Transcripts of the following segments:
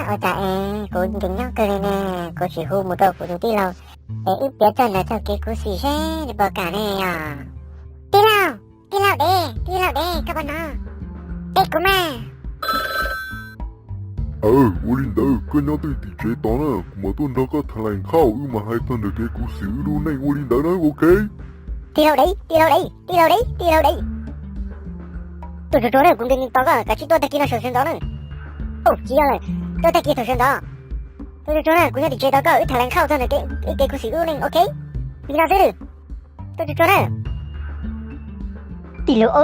Ua cas es kuv nkees nyob kawg li ne, kuv tsis hu mus rau kuv tus tij laug es wb piav txog ntawm txog kev khuv xim seb nws puas kam ne os. Tij laug, tij laug dev, tij laug dev, koj puas hnov? Teb kuv mas. Aw, ua li ntawd koj nyob twj tim tsev tos na, kuv mam tuaj nrog koj tham lais nkauj, wb mam hais txog ntawm kev khuv xim wb lub neej, ua li ntawd na, ok. Tij laug dev, tij laug dev, tij laug dev, tij laug dev. Tuaj tsuag tsuag na, kuv nkees nkees tos koj, kav tsij tuaj tag kis no sawv sawv ntxov na. Tsis yog lawm, tuaj tag kis thaum sawv ntxov. Tuaj tsuag tsuag na, kuv nyob tim tsev tos koj, wb tham lais nkauj txog ntawm kev, wb kev khuv xim wb lub neej, ok. Li no xwb. Tuaj tsuag tsuag na. Tij laug,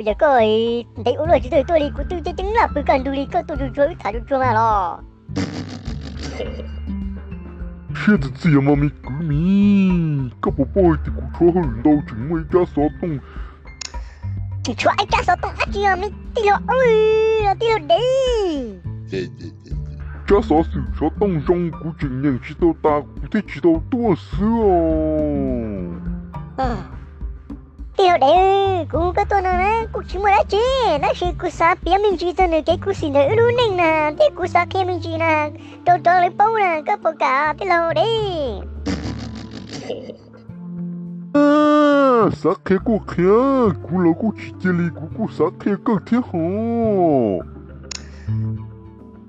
yog koj ntev ua luaj tsis tuaj tuaj li, kuv twb ceeb ceeb laj pw kaj ntug li, koj tuaj tsuag tsuag wb tham tsuag tsuag mas los. Siab txiv txiv mas me kwv Mim, koj puas paub hais tias kuv tshuav hauj lwm ntau tseem muaj ib rab xov tooj. Tseem tshuav ib rab xov tooj dab tsi os me tij laug, tij laug dev? Tsab xov xwm xov tooj zoo kuv tseem nyeem tsis tau tas kuv thiaj tsis tau tuaj xwb os. Tij laug dev, kuv hu koj tuaj no na kuj tsis muaj dab tsi, tab sis kuv xav piav me ntsis txog nws kev khuv xim ntawm wb lub neej na, thiab kuv xav qhia me ntsis na rau cov lawv paub na, koj puas kam tij laug dev? Xav qhia kuj qhia, kuv los kuj tsis cia li, kuv kuj xav qhia kawg thiab hos.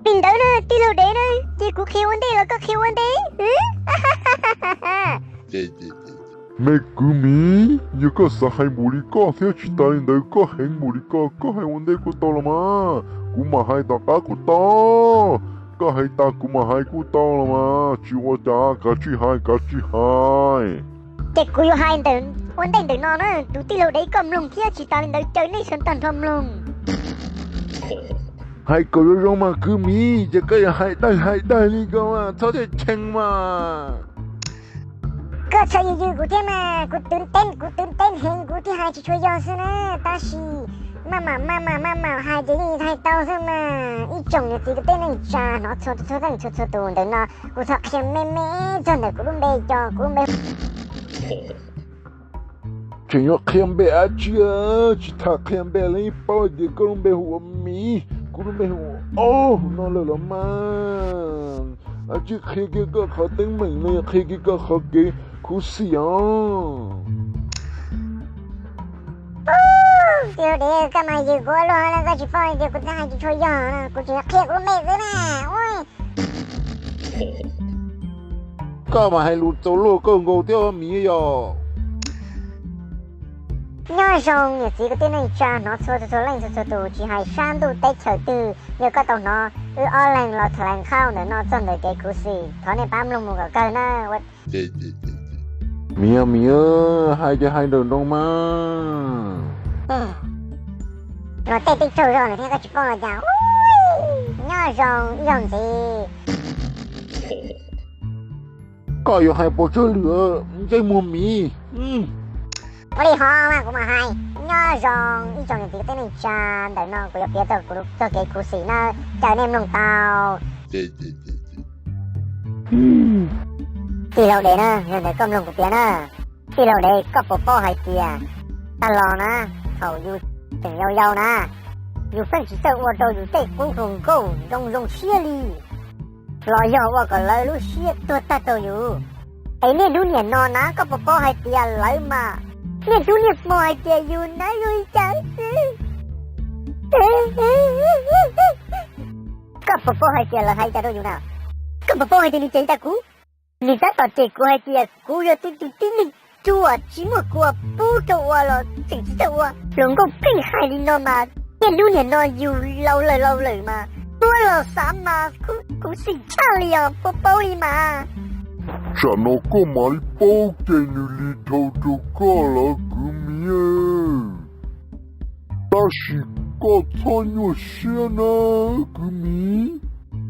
Li ntawd na tij laug dev na, ces kuv qhia ua ntej los koj qhia ua ntej? Me kwv Mim, yog koj xav hais npaum li koj thiab tsis tas li ntawd koj heev npaum li ko, koj hais ua ntej kuj tau los mas, kuv mam hais tom qab kuj tau. Koj hais tas kuv mam hais kuj tau los mas, tsis ua cas, kav tsij hais, kav tsij hais. Ces kuv yuav hais ntawm ua ntej ntawm no na, tus tij laug dev koj mloog thiab tsis tas li ntawd caw nej sawv tag nrho mloog. Hais kom zoo zoo mas kwv Mim, ces koj yuav hais daig hais daig li ko mas txhob thiaj cheej mas. Koj txhob yws yws kuv thiab mas, kuv twv teeb, kuv twv teeb heev kuv thiaj hais tsis tshua yog xwb na, tab sis maj mam maj mam maj mam hais ces yeej hais tau xwb mas. Ib tsoom niam txiv kwv tij neej tsa hnov txhua txhua leej txhua txhua tus ntawm no, kuv txhob qhia me me txog ntawm kuv lub npe cos, kuv lub npe. Tseem yuav qhia npe dab tsi? Tsis tham qhia npe, lawv yeej paub tias koj lub npe hu ua Mim, kuv lub npe hu ua Ob no lawm los mas. Dab tsi qhia kiag koj qhov teeb meem no, yog qhia kiag koj qhov kev khuv xim os. Tij laug dev, koj mas yws kuv ua luaj na, koj tsis paub tias kuv twb hais tsis tshua yog no, kuv tseem yuav qhia kuv lub npe xwb na. Koj mas hais lus txaus luag kawg nkaus thiab Mim yog. Nyob zoo niam txiv kwv tij neej tsa hnov txhua txhua leej txhua txhua tus, tsis hais sab ntuj teb chaws twg, yog koj tau hnov wb ob leeg los tham lais nkauj ntawm no txog ntawm kev khuv xim, thov nej pab mloog mus kom kawg na. Mim, Mim, hais ces hais nrawm nroos mas. Los tej teb tsaug zog lawm thiab koj tsis paub los cas. Nyob zoo ib zaug ntxiv. Koj yuav hais puas tsawg lwm ntsej muag Mim? Ua li hov mas kuv mam hais. Nyob zoo ib tsoom niam txiv kwv tij neej tsa, ntawm no kuv yuav piav txog kuv txoj kev khuv xim na, caw nej mloog tau. Tij laug dev na, yog ntawm koj mloog kuv piav na. Tij laug dev, koj puas paub hais tias tag los na, thaum yus tseem yau yau na, yus pheej tsis txawj ua rau yus tej qub hluas nkauj zoo zoo siab li, los yog ua kom lawv lub siab tuag tag rau yus. Es niaj hnub niam no na, koj puas paub hais tias lawv mas niaj hnub niaj hmo hais tias yus na yus li cas xwb. Koj puas paub hais tias lawv hais li cas rau yus na? Koj puas paub hais tias nws cem li cas kuv? Nws tab tom cem kuv hais tias kuv yog tus tib neeg ruam tsis muaj kua pub rau ua los tseem tsis txawj ua, hluas nkauj pheej hais li no mas niaj hnub niam no yus laus lawm laus lawm mas tuaj los xav mas khuv xim tshaj li os, puas paub li mas. Tsam no koj mam li paub cem nws li dhau rau koj los kwv Mim. Tab sis koj txhob nyuaj siab na kwv Mim.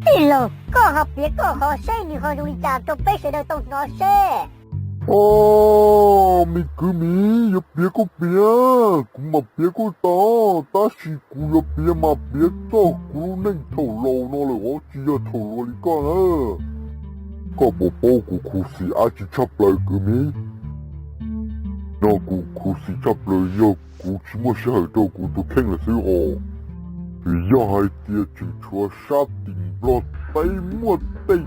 Tij laug, koj ho piav koj qhov seb nws ho zoo li cas rau peb sawv daws tau hnov seb. Os, me kwv Mim, yuav piav koj piav, kuv mam piav koj tau, tab sis kuv yuav piav mas piav txog kuv lub neej thaum laus no lawm os, tsis yog thaum hluas li koj na. Koj puas paub kuv khuv xim dab tsi tshaj plaws kwv Mim? No kuv khuv xim tshaj plaws yog kuv tsis muaj sij hawm rau kuv tus kheej lawm xwb os. Yog hais tias tseem tshuav sab tim Nplog teb muaj tej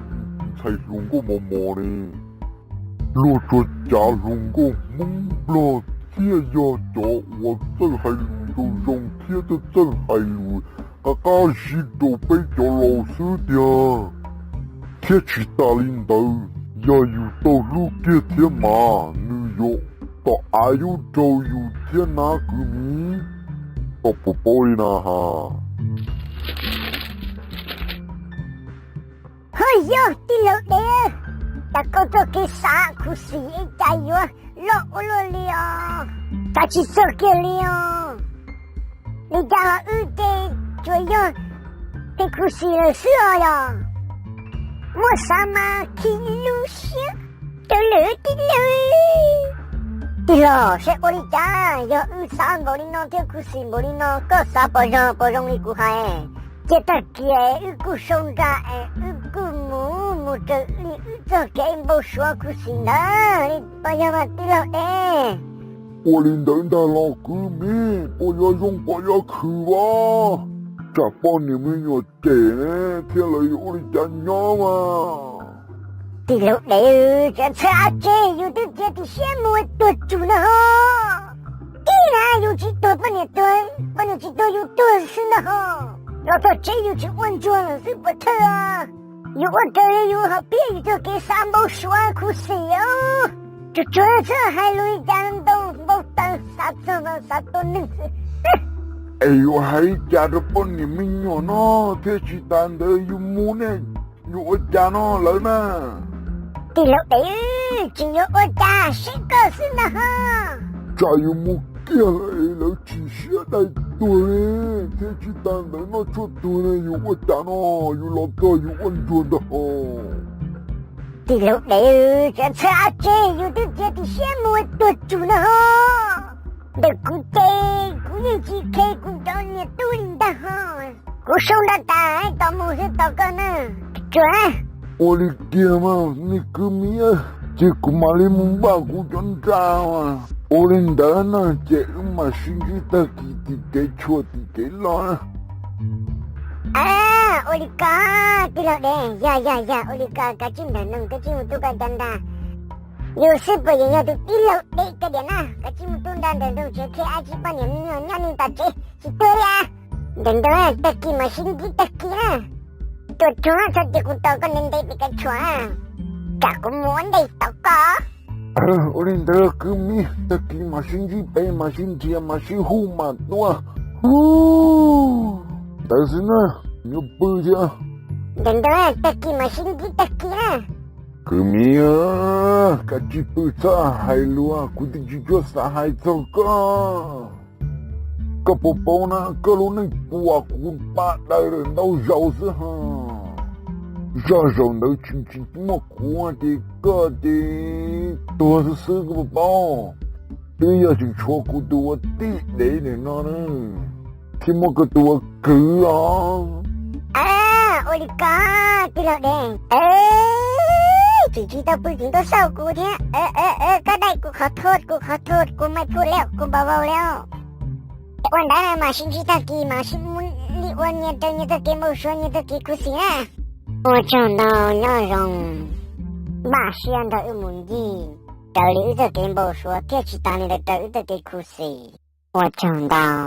ntxhais hluas nkauj mos mos ne, luag tsuas cav hluas nkauj Hmoob Nplog thiaj yog cov uas txawj hais lus zoo zoo thiab txawj txawj hais lus qab qab zib rau peb cov laus xwb tiag. Thiab tsis tas li ntawd, yog yus tau hlub kiag thiab mas nws yuav tom av yub raug yus thiab na kwv Mim. Koj puas paub li na has? Ho yog tij laug dev, cas koj txoj kev xav khuv xim es cas yuav loj ua luaj li os? Cas tsis txog kiag li os? Li cas los wb ces tsuas yog kev khuv xim lawm xwb os yog? Muaj xav mas khi lub siab rau lwm tij laug. Tij laug, saib ua li cas yog wb xav npaum li no thiab khuv xim npaum li no, koj xav pom zoo pom zoo li kuv hais? Ces tag kis wb kuj sau nra es wb kuj mus mus raws li wb txoj kev npau suav khuv xim ntawd li pom yog mas tij laug dev. Ua li ntawd ntag los kwv Mim, puas yuav zoo puas yuav khwv as? Tsam poj niam me nyuam cem ne, thiab lawv yuav ua li cas nyob mas. Tij laug dev, txhawj dab tsi, yus twb txiav txim siab mus tuag tsum na ho. Tij laug, yus tsis tuag poj niam tuag, poj niam tsis tuag yus tuag xwb na ho. Los txog tsev yus tsis ua ntsuag lawm xwb puas thawj? Yus ua raws li yus hom phiaj yus txoj kev xav npau suav khuv xim os. Tsuas tsuas txhob hais lus li cas ntau npau taws, xav txog mas xav tua neeg xwb. Es yuav hais li cas rau poj niam me nyuam no, thiab tsis tas ntawd yus mus ne, yus ua cas no lawm na? Tij laug dev, tsis yuav ua cas, saib koj xwb ntag ho. Tsam yus mus kiag lawm es lawv tsis siab dai tuag li, thiab tsis tas ntawd noj tshuaj tuag ne, yus ua cas no, yus los txog yus ua ntsuag ntag ho. Tij laug dev, txhawj dab tsi, yus twb txiav txim siab mus tuag tsum na ho. Ntawm kuv ces kuv yeej tsis khe kuv cov niam tub li ntag ho. Kuv sau nra tas tos mus xwb tos koj na. Tsuas. Ua li kiag mas me kwv Mim, ces kuv mam li mus npaj kuv cov nra mas. Ua li ntawd na ces wb mam sib ntsib tag kis tim kev tshuam tim kev loj na. Ua li ko, tij laug dev, yog yog yog ua li ko, kav tsij nrog nws, kav tsij mus tu koj cov nra. Yus xwb puas yeem yog tus tij laug dev kawg diam na, kav tsij mus tu nra nraum nroog tsev thiab dab tsi poj niam me nyuam nyob li tom tsev tsis tuag li. Nraum nroog tag kis mam sib ntsib tag kis na. Tuam tsuag txhob cia kuv tos koj ntev ntev pem kev tshuam, tsam kuv mus ua ntej tos koj. Ua li ntawd kwv Mim, tag kis mam sib ntsib pem, mam sib nrhiav, mam sib hu mam tuaj. Ntawd xwb na, yuav pw thiab. Ntawd ntawd, tag kis mam sib ntsib tag kis na. Kwv Mim, kav tsij pw txhob hais lus, kuv twb tsis tshua xav hais txog koj. Koj puas paub na, koj lub neej puas kuv pab daws lawm ntau zaus xwb ho. Zaj zaum ntawd tsis muaj kuv ces koj ces tuag xwb xwb koj puas paub. Twb yog tseem tshuav kuv tus ua tij dev ntawm no na, thiab muab koj tus ua kwv os. Ua li ko, tij laug dev, tseem tsis tau pw tseem tuaj xauj kuv thiab. Koj dai, kuv qhov thoj, kuv qhov thoj, kuv mais phuj lawm, kuv npau vau lawm. Ua ntawd mam sib ntsib tag kis mam sib mus li ua nyias raws nyias txoj kev npau suav nyias txoj kev khuv xim na. Ua tsaug ntau, nyob zoo, npaj siab nrog wb mus ncig raws li wb txoj kev npau suav thiab tsis tas li ntawd raws wb txoj kev khuv xim. Ua tsaug ntau.